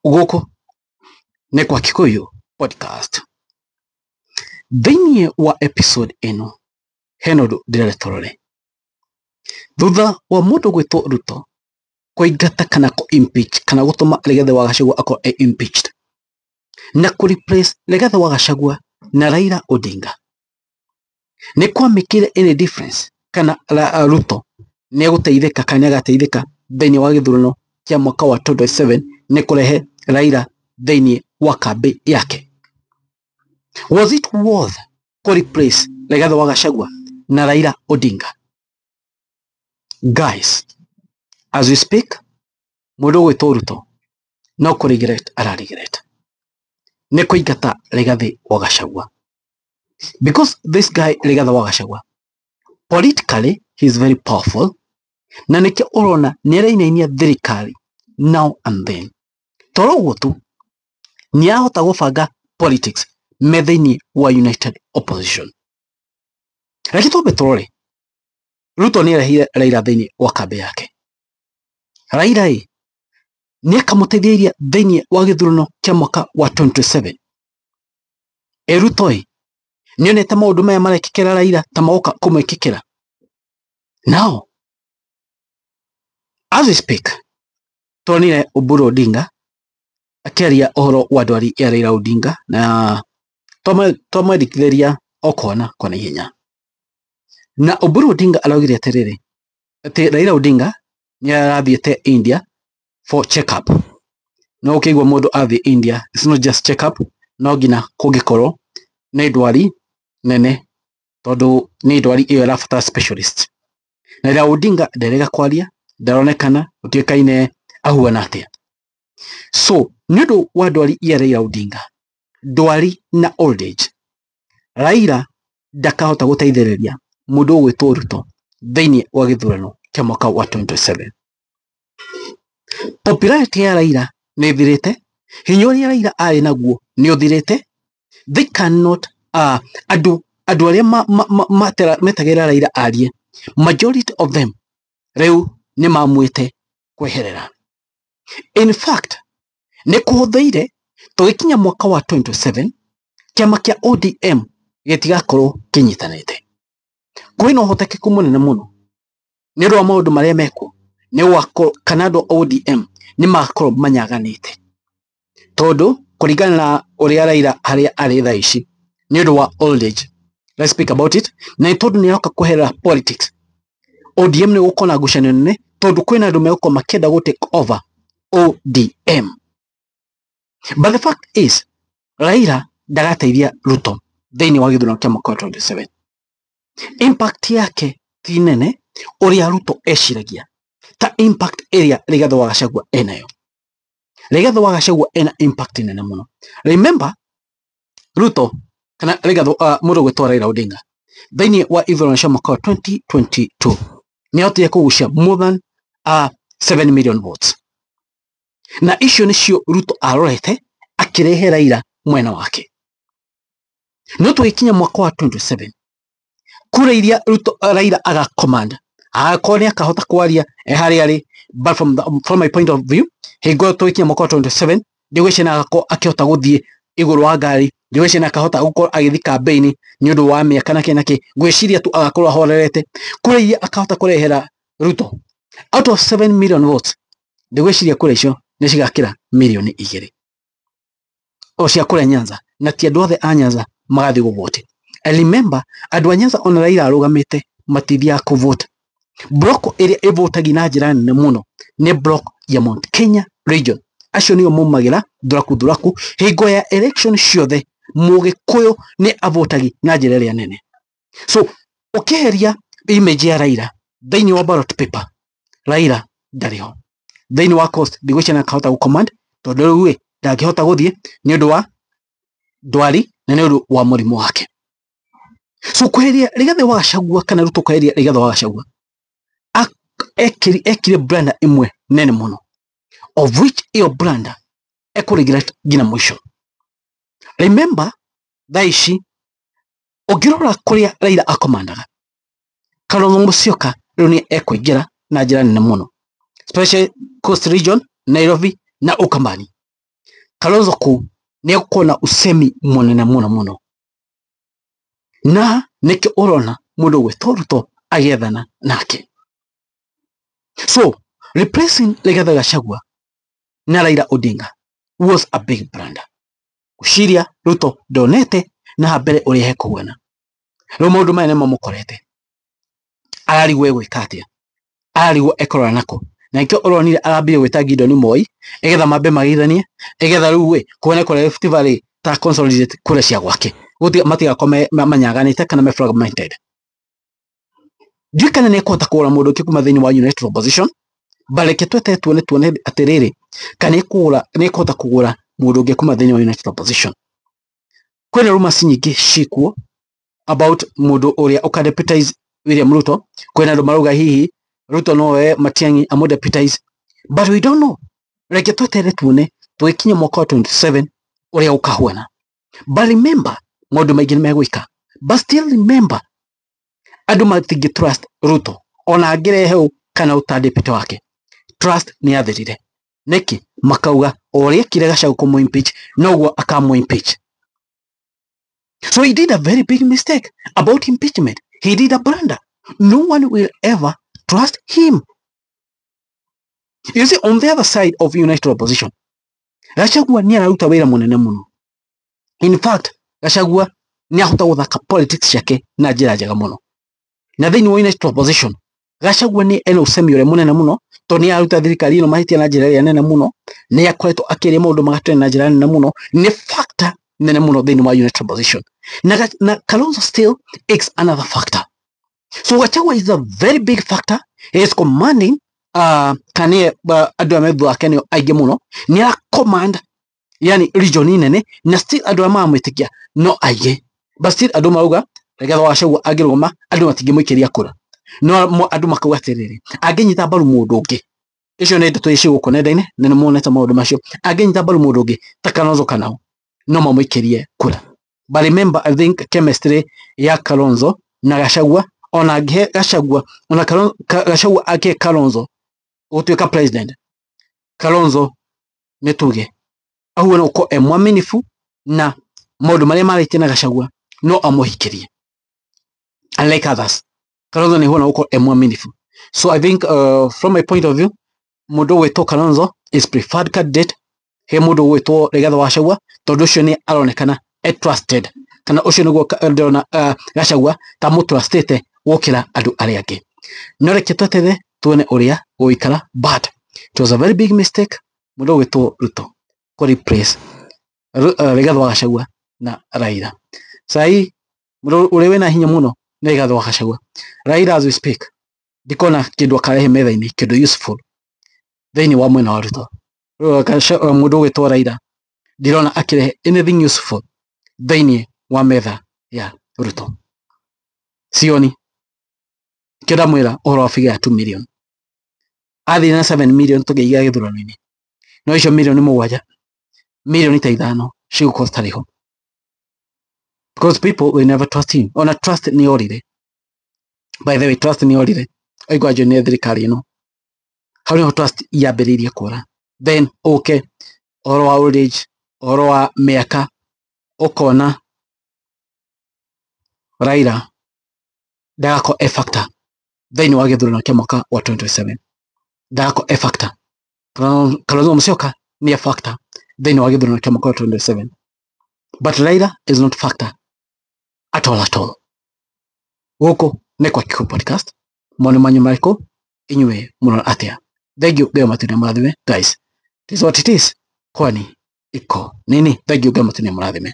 Gũkũ nĩ kwa Kikuyu Podcast. Thĩinĩ wa episode ĩno hena ũndũ ndĩrenda tũrore. Thutha wa mũndũ gwĩtwo Ruto kũingata kana kũ impeach kana gũtũma Rigathĩ wa Gachagua akorwo e impeached na kũ replace Rigathĩ wa Gachagua na Raila Odinga, nĩ kwamĩkire any difference kana Ruto nĩ egũteithĩka kana nĩ agateithĩka thĩinĩ wa gĩthurano kĩa mwaka wa 2027 nĩ kũrehe Raila thĩinĩ wa kambĩ yake. Was it worth kũ replace Rigathĩ wa Gachagua na Raila Odinga? Guys, as we speak, mũndũ ũgwĩtwo Ruto no kũ regret ara regret nĩ kũingata Rigathĩ wa Gachagua, because this guy Rigathĩ wa Gachagua, politically he is very powerful, na nĩkĩo ũrona nĩ arainainia thirikari now and then. Toro ũguo tu, nĩ arahota gũbanga politics me thĩinĩ wa United Opposition. Reke twambe tũrore, Ruto nĩ arehire Raila thĩinĩ wa kambĩ yake. Raila ĩ nĩ akamũteithĩrĩria thĩinĩ wa gĩthurano kĩa mwaka wa 2027. Ĩ Ruto ĩ nĩonete maũndũ maya marekĩkĩra Raila ta magoka kũmwĩkĩkĩra? Now as we speak, tuonire Oburu Odinga akĩaria ũhoro wa ndwari ya Raila Odinga na twamwendekithĩria okona kwa naihenya. Na Oburu Odinga araugire atĩrĩrĩ, atĩ Raila Odinga nĩ arathiĩte India for check up. No ũkĩigua mũndũ athiĩ India, it's not just check up, no nginya kũngĩkorwo nĩ ndwari nene, tondũ nĩ ndwari ĩyo ĩrabatara specialist. Na Raila Odinga nderega kwaria, ndaronekana, gũtiũĩkaine ahuana atĩa. So nĩ ũndũ wa ndwari ya Raila Odinga, ndwari na old age, Raila ndakahota gũteithĩrĩria mũndũ ũgwĩtwo Ruto thĩinĩ wa gĩthurano kĩa mwaka wa 2027. Popularity ya Raila nĩ ĩthirĩte, hinya ũrĩa Raila arĩ naguo nĩ ũthirĩte. They cannot andũ arĩa metagĩrĩra Raila arie, majority of them rĩu nĩ mamwĩte kweherera. In fact, nĩ kũhũthĩire tũgĩkinya mwaka wa 2027 kĩama kĩa ODM gĩtigakorwo kĩnyitanĩte. Kwĩna ũhotekeku mũnene mũno nĩ ũndũ wa maũndũ marĩa mekuo, nĩ gũgakorwo kana andũ a ODM nĩ magakorwo manyaganĩte, tondũ kũringana na ũrĩa Raila harĩa arĩ thaa ici nĩ ũndũ wa old age, let's speak about it, na nĩ tondũ nĩ aroka kweherera politics, ODM nĩ gũkorwo na ngucanio nene, tondũ kwĩna andũ megũkorwo makĩenda gũ take over ODM. But the fact is, Raila ndagateithia Ruto thĩinĩ wa gĩthurano kĩa mwaka wa 2027. Impact yake ti nene ũrĩa Ruto eciragia ta impact ĩrĩa Rigathĩ wa Gachagua enayo. Rigathĩ wa Gachagua ena impact nene mũno. Remember, Ruto kana Rigathĩ, mũndũ ũgwĩtwo Raila Odinga thĩinĩ wa ithurano cia mwaka wa 2022 nĩ ahotire kũgucia more than 7 million votes, na icio nĩcio Ruto arorete akĩrehe Raila mwena wake. No tũgĩkinya mwaka wa 2027, kura iria Ruto, Raila aga command, agakorwo nĩ akahota kwaria e harĩa arĩ, but from my point of view, hingo ĩyo tũgĩkinya mwaka wa 2027, ndigwĩciria nĩ agakorwo akĩhota gũthiĩ igũrũ wa ngari, ndigwĩciria nĩ akahota gũkorwo agĩthiĩ campaign nĩ ũndũ wa mĩaka na kĩ na kĩ. Ngwĩciria tu agakorwo ahorerete. Kura iria akahota kũrehera Ruto out of 7 million votes, ndigwĩciria kura icio nĩ cigakĩra mirioni 2 o cia kũrĩa Nyanza, na ti andũ othe a Nyanza magathiĩ gũvote. And remember, andũ a Nyanza ona Raila arũgamĩte matithiaga kũvote. Block ĩrĩa ĩvotagi na njĩra nene mũno nĩ block ya Mount Kenya region. Acio nĩo maumagĩra thuraku thuraku hingo ya election ciothe. Mũgĩkũyũ nĩ avotagi na njĩra ĩrĩa nene. So ũkĩeheria image ya Raila thĩinĩ wa ballot paper, Raila ndarĩ ho thĩinĩ wa Coast. Ndigwĩciria nĩ akahota gũcommand, tondũ rĩu ĩ ndangĩhota gũthiĩ nĩ ũndũ wa ndwari na nĩ ũndũ wa mũrimũ wake. So kweheria Rigathĩ wa Gachagua kana Ruto kweheria Rigathĩ wa Gachagua, ekire blunder ĩmwe nene mũno, of which ĩyo blunder ekũ regret nginya mũico. Remember, thaa ici ũngĩrora kũrĩa Raila akomandaga, Kalonzo Musyoka rĩu nĩ ekũingĩra na njĩra nene mũno, especially Coast region, Nairobi na Ukambani. Kalonzo kũu nĩ egũkorwo na usemi mũnene mũno mũno, na nĩkĩo ũrona mũndũ ũgwĩtwo Ruto agĩethana nake. So replacing Rigathi Gachagua na Raila Odinga was a big blunder. Gwĩciria Ruto ndonete na mbere ũrĩa hekũhuana. Rĩu maũndũ maya nĩmo mũkorete, ararigwo egwĩka atĩa, ararigwo ekorora nako, na nĩkĩo ũronire arambire gwĩta Gideon Moi ĩgetha mambe mageithanie, ĩgetha rĩu ĩ kuone kũrĩa Rift Valley ta consolidate kura cia gwake, matigakorwo manyaganĩte kana me fragmented. Ndiũĩ kana nĩ ekũhota kũgũra mũndũ ũngĩ kuma thĩinĩ wa United Opposition, but reke tweterere tuone tuone atĩrĩrĩ kana nĩ ekũhota kũgũra mũndũ ũngĩ kuma thĩinĩ wa United Opposition. Kwĩna rumors nyingĩ ciĩkuo about mũndũ ũrĩa ũka deputize William Ruto. Kwĩna andũ marauga hihi Ruto no oe Matiang'i amũ deputize, but we don't know. Reke tweterere tuone tũgĩkinya mwaka wa 27 ũrĩa ũkahuana. But remember, maũndũ maingĩ nĩ megwĩka, but still remember, andũ matingĩ trust Ruto ona angĩrehe ũ kana ũta deputy wake, trust nĩ yathirire. Nĩkĩ? Makauga o ũrĩa ekire Gachagua kũmũ impeach noguo akamũ impeach. So he did a very big mistake about impeachment. He did a blunder. No one will ever trust him. You see, on the other side of United Opposition, Gachagua nĩ araruta wĩra mũnene mũno. In fact, Gachagua nĩ ahota gũthaka politics ciake na njĩra njega mũno. Na thĩinĩ wa United Opposition, Gachagua nĩ ena ũcemi ũrĩa mũnene mũno, tondũ nĩ araruta thirikari ĩno mahĩtia na njĩra ĩrĩa nene mũno, nĩ akoretwo akĩaria maũndũ ma gatene na njĩra nene mũno, nĩ factor nene mũno thĩinĩ wa United Opposition. Na Kalonzo still is another factor. So Gachagua is a very big factor. He is commanding kane andũ arĩa me thutha wake nĩo aingĩ mũno, nĩ ara command yani region nene, na still andũ arĩa maramwĩtĩkia no aingĩ, but still andũ marauga Rigathi wa Gachagua angĩrũgama andũ matingĩmũikĩria kura, no andũ makauga atĩrĩrĩ, angĩnyita mbaru mũndũ ũngĩ, icio nĩ ndeto ici gũkũ nenda-inĩ na nĩ muonete maũndũ macio, angĩnyita mbaru mũndũ ũngĩ ta Kalonzo Kanau no mamũikĩrie kura. But remember, I think chemistry ya Kalonzo na Gachagua, ona angĩhe Gachagua, ona Gachagua angĩhe Kalonzo gũtuĩka president, Kalonzo nĩ tuge ahuana gũkorwo e mwaminifu na maũndũ marĩa marĩtie na Gachagua no amũhikĩrie, unlike others. Kalonzo nĩ ahuana gũkorwo e mwaminifu. So I think from my point of view, mũndũ ũgwĩtwo Kalonzo is preferred candidate he mũndũ ũgwĩtwo Rigathi wa Gachagua, tondũ ũcio nĩ aronekana e trusted, kana ũcio nĩguo ndĩrona Gachagua ta mũtrustĩte gũkĩra andũ arĩa angĩ. No reke tweterere tuone ũrĩa gũgũikara, but it was a very big mistake mũndũ ũgwĩtwo Ruto kũ replace Rigathi wa Gachagua na Raila. Sai mũndũ ũrĩa wĩna hinya mũno nĩ Rigathi wa Gachagua. Raila as we speak ndikona kĩndũ akarehe metha-inĩ, kĩndũ useful thĩinĩ wa mwena wa Ruto. Mũndũ ũgwĩtwo Raila ndirona akĩrehe anything useful thĩinĩ wa metha ya Ruto. Sioni. Kĩo ndamwĩra ũhoro wa figure ya 2 million. Athire na 7 million tũkĩiga gĩthurano-inĩ, no icio milioni 7, milioni ta 5 cigũkorwo citarĩ ho, because people will never trust him. Ona trust nĩ yorire. By the way, trust nĩ yorire aigua njoinire thirikari ĩno, hau nĩho trust yambĩrĩirie kũra. Then ũke ũhoro wa old age, ũhoro wa mĩaka, ũkona Raila ndagakorwo e factor thĩinĩ wa gĩthurano kĩa mwaka wa 2027, ndagakorwo e factor. Kalonzo Musyoka nĩ e factor thĩinĩ wa gĩthurano kĩa mwaka wa 2027, but Raila is not factor at all at all. Gũkũ nĩ kwa Kikuyu Podcast. Mawoni manyu marĩkũ? Inyuĩ mũrona atĩa? Thank you, Ngai matune mũrathime. Guys, it is what it is, kwani iko nini? Thank you, Ngai matune mũrathime.